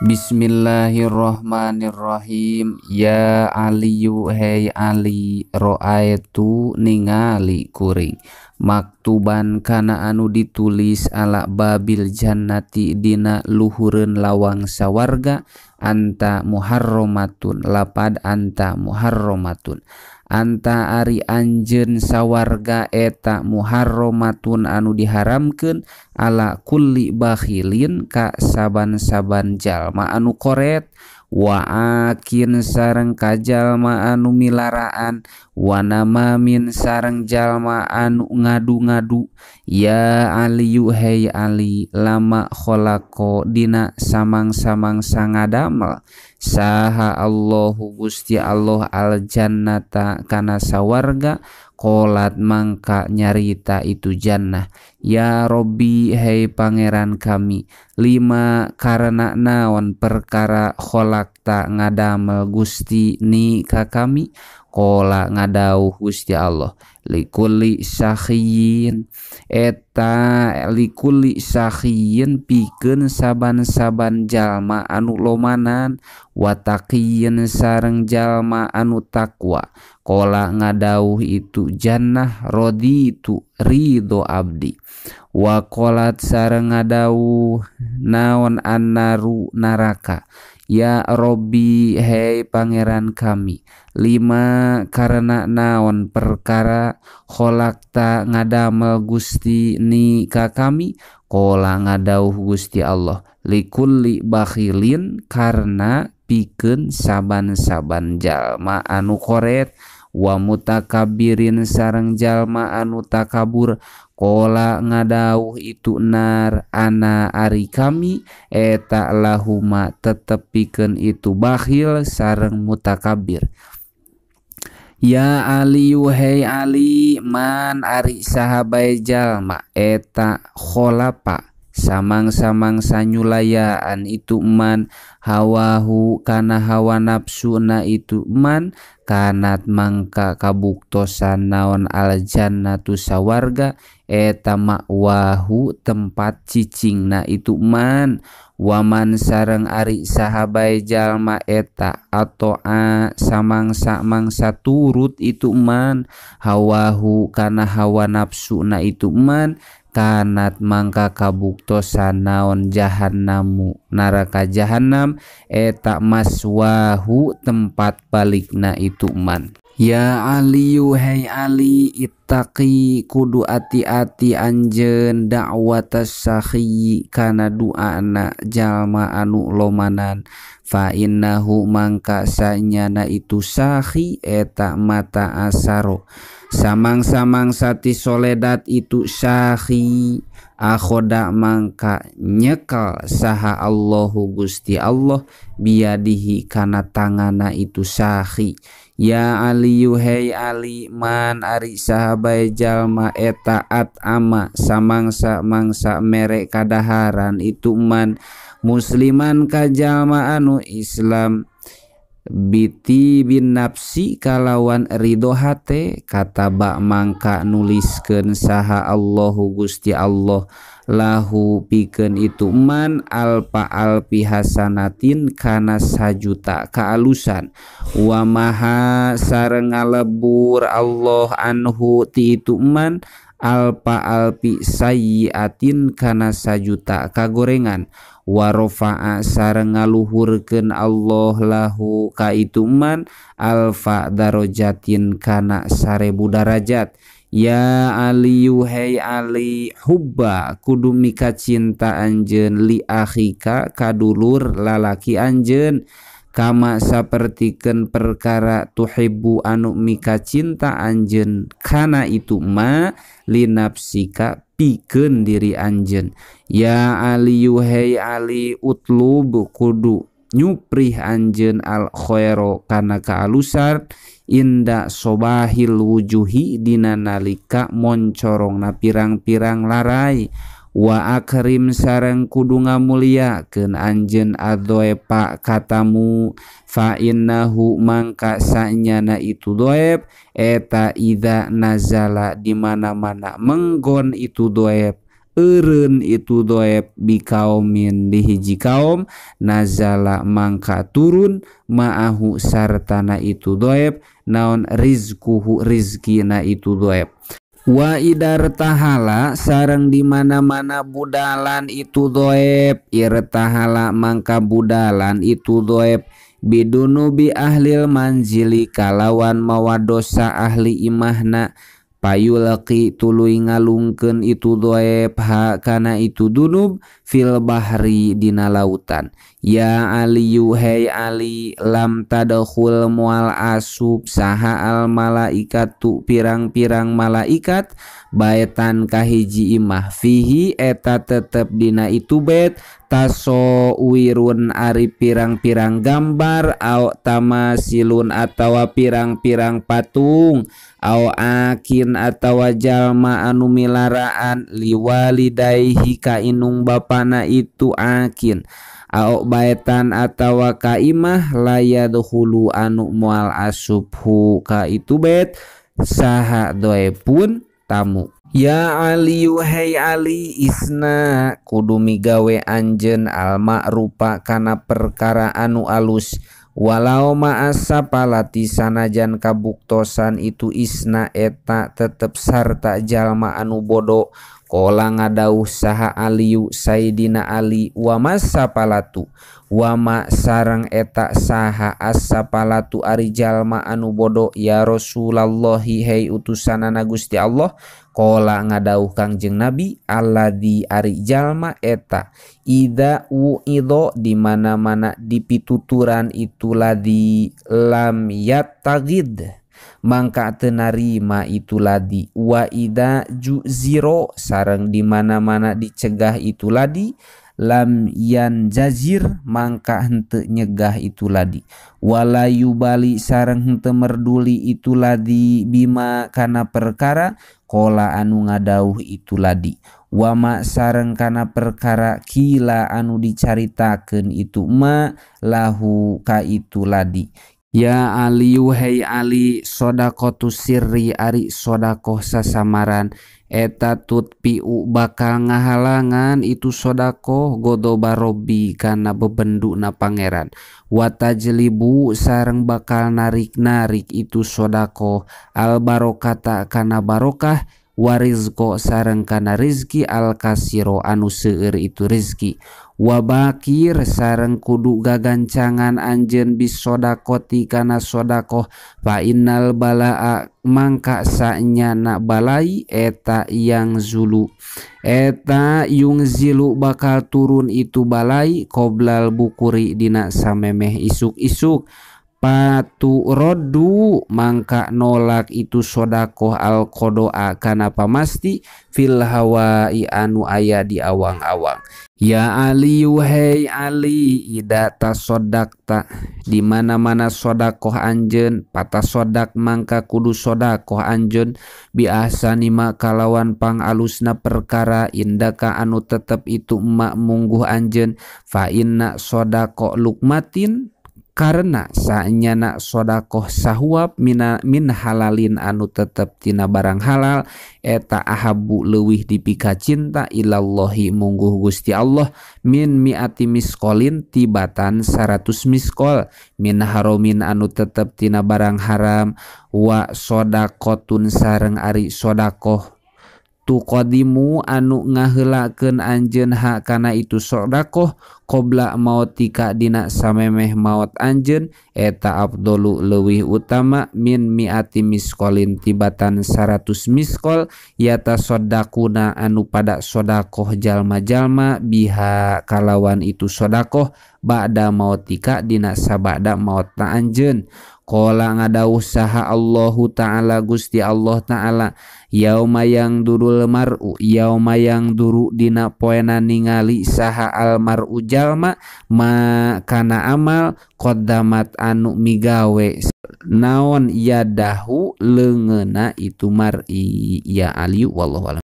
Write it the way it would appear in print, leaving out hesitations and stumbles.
Bismillahirrahmanirrahim. Ya Aliyu hey Ali, ro'aitu ningali kuring maktuban kana anu ditulis ala babil jannati dina luhureun lawang sawarga, anta muharramatun lapad anta muharramatun, anta ari anjeun sawarga eta muharramatun anu diharamkeun ala kulli bakhilin ka saban-saban jalma anu koret, wa akin sareng ka jalma anu milaraan, wa namamin sareng jalma anu ngadu-ngadu. Ya Aliyu hey Ali, lama kholaqo dina samang-samangsa ngadamel saha Allahu Gusti Allah al jannata kana sawarga, qolat mangka nyarita itu jannah, ya Robbi hei pangeran kami, lima karena naon perkara kholakta ngadamel Gusti ni ka kami. Qola ngadauh Gusti Allah, likulli sakhiyin eta likulli sakhiyin pikeun saban-saban jalma anu lomanan, wataqiyin sareng jalma anu takwa. Qola ngadauh itu jannah, raditu ridho abdi. Wa qolat sareng ngadauh naon annaru neraka, ya Robbi hei pangeran kami, lima karena naon perkara kholakta ngadamel Gusti ni ka kami. Qola ngadauh Gusti Allah, likulli bakhilin karena pikeun saban-saban jalma anu koret, wa mutakabirin sareng jalma anu takabur. Qola ngadauh itu nar, ana ari kami eta lahuma tetep pikeun itu bakhil sareng mutakabir. Ya Aliyu hey Ali, man ari sahabai jalma eta kholafa samang-samangsa nyulayaan itu man hawahu kana hawa nafsuna itu man, kanat mangka kabuktosan naon al jannatu sawarga eta makwahu tempat cicingna itu man. Waman sareng ari sahabai jalma eta atau a samangsa-mangsa turut itu man hawahu kana hawa nafsuna itu man, kanat mangka kabuktosan naon jahannamu neraka jahannam eta maswahu tempat balikna itu man. Ya Aliyu hey Ali, ittaqi kudu ati-ati anjeun da'watas sakhi kana du'ana jalma anu lomanan, fa innahu mangka sanyana itu sakhi eta mata asaro samang-samangsa ti soledat itu sakhi, akhoda mangka nyekel saha Allahu Gusti Allah biadihi kana tangana itu sakhi. Ya Aliyu hey Ali, man ari sahabai jalma eta at ama samangsa-mangsa mere kadaharan itu man musliman ka jalma anu Islam biti bin nafsi kalawan ridho hate, kataba mangka nuliskeun saha Allahu Gusti Allah lahu pikeun itu man alpa alpi hasanatin kana sajuta kaalusan, wa maha sareng ngalebur Allah anhu ti itu man alpa alpi sayyiatin kana sajuta kagorengan, wa rafa'a sareng ngaluhurkeun Allah lahu ka itu man alfa darajatin kana 1000 darajat. Ya Aliyu hey Ali, hubba kudu mika cinta anjeun li akhika kadulur lalaki anjeun, kama sapertikeun perkara tuhibbu anu mika cinta anjeun kana itu ma linafsika pikeun diri anjeun. Ya Aliyu hey Ali, utlub kudu nyuprih anjeun al khairo kana kaalusan inda sobahil wujuhi dina nalika moncorongna pirang-pirang larai, wa akrim sareng kudu ngamuliakeun anjeun adzoepa katamu, fa innahu mangka sanyana itu doeb eta idza nazala di mana-mana menggon itu doeb eureun itu doeb bikaumin di hiji kaum nazala mangka turun ma'ahu sartana itu doeb naon rizkuhu rizkina itu doeb. Wa idartahala sareng di mana-mana budalan itu doeb irtahala mangka budalan itu doeb bidunubi ahlil manzili kalawan mawa dosa ahli imahna payulqi tuluy ngalungkeun itu doeb ha kana itu dunub fil bahri dina lautan. Ya Aliyu hey Ali lam tadkhul mual asub saha al malaikatu pirang-pirang malaikat baetan kahiji imah fihi eta tetep dina itu bet tasawirun ari pirang-pirang gambar au tamasilun atawa pirang-pirang patung au akin atawa jalma anu milaraan liwalidaihi ka inung bapana itu akin au baetan atawa ka imah layadkhulu anu moal asubhu ka itu bet saha doe pun tamu. Ya Aliyu hey Ali isna kudu migawe anjeun al ma'rufa kana perkara anu alus walau ma'asa palati sanajan kabuktosan itu isna eta tetep sarta jalma anu bodoh. Kola ngadauh saha Aliyu Sayyidina Ali wa masapalatu wama sareng eta saha asapalatu ari jalma anu bodoh ya Rasulullahi hei utusanana Gusti Allah. Kola ngadauh Kangjeng Nabi alladzi ari jalma eta ida uidho di mana-mana dipituturan itu ladzi lam yattagid mangka teu narima itu ladi wa ida juziro sareng di mana-mana dicegah itu ladi lam yan jazir mangka henteu nyegah itu ladi wala yubali sareng henteu merduli itu ladi bima kana perkara kola anu ngadauh itu ladi wama sareng kana perkara kila anu dicaritakeun itu ma lahu ka itu ladi. Ya Aliyu hey Ali sodaqotu sirri ari sodakoh sasamaran eta tutpiu bakal ngahalangan itu sodakoh godoba robbi kana bebenduna pangeran watajlibu sareng bakal narik-narik itu sodakoh al barokata kana barokah warizko sareng kana rizki al kasiro anu seueur itu rizki wabakir sareng kudu gagancangan anjeun bisodakoti kana sodakoh fa innal balaa mangka sanyana balai eta yang zulu eta yung zilu bakal turun itu balai qoblal bukuri dina samemeh isuk-isuk patu rodu mangka nolak itu sodakoh al kodoa kana pamasti fil hawai anu aya di awang-awang. Ya Aliyu hey Ali ida tasodakta di mana-mana sodakoh anjeun patasodak mangka kudu sodakoh anjeun biasani ma kalawan pangalusna perkara indaka anu tetep itu emak mungguh anjeun fa inna sodakoh lukmatin karena saenyana sodakoh sahuap min halalin anu tetep tina barang halal eta ahabu leuwih dipika cinta ilallahi mungguh Gusti Allah min miati miskolin tibatan 100 miskol min haromin anu tetep tina barang haram wa sodakotun sareng ari sodakoh tuqadimu anu ngaheulakeun anjeun hak kana itu sodakoh qobla mautika dina samemeh maot anjeun eta afdalu leuwih utama min miati miskolin tibatan 100 miskol yata sodakuna anu pada sodakoh jalma-jalma biha kalawan itu sodakoh ba'da mautika dina sabada maotna anjeun. Qala ngadauh saha Allahu ta'ala Gusti Allah ta'ala yauma yang durul mar'u yauma yang duru dina poena ningali saha al mar'u jalma ma kana amal qaddamat anu migawe naon yadahu leungeuna itu mar'i. Ya Aliyu wallahu alam.